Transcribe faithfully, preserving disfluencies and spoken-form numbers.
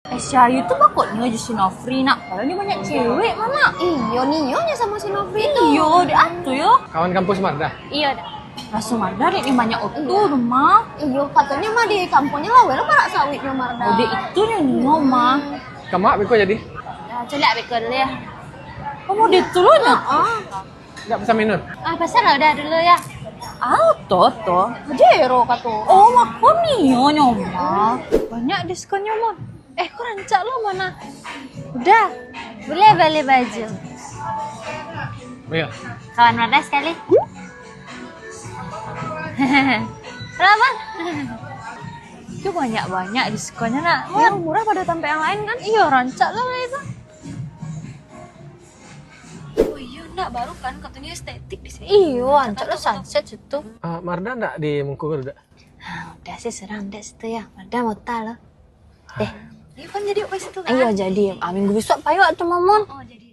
Eh, si Ayu tu bakoknyo jo si Nofri nak, padahal nyo banyak cewek mah nak. Iyo, nio nyo samo si Nofri tu. Iyo, dek atu yo. Kawan kampus Marda? Iyo, dah. Raso Marda dek nyo banyak oto tu mah. Iyo, katonyo mah di kampuangnyo laweh lah parak sawitnyo Marda. Oh, dek itu nyo nio mah. Kamak beko jadi? Ya, caliak beko dulu ya. Kamu di tu lo nyo? Ah. Ndak pesan minum? Ah, pesan lah udah dulu ya. Ah, to, to. Jero kato. Oh, mako nio nyo mah. Banyak diskonnyo mah. Eh, kok rancak lo mah. Udah. Boleh bali baju. Ayo. Kawan Marda sekali. Berapa? Itu banyak-banyak diskonnyo nak. Iyo, murah pado tampek yang lain kan? Iyo, rancak lah itu. Oh iyo, nak baru kan katonyo estetik di sini. Iyo, rancak lo sunset situ. Ah, Marda ndak di muko ko, Dak? Ah, udah sih, surang dek situ ya. Marda mota lo. Eh, iyo kan jadi ke situ kan? Iyo, jadi. Ah, minggu bisuak payo tu, Momon. Oh, jadi.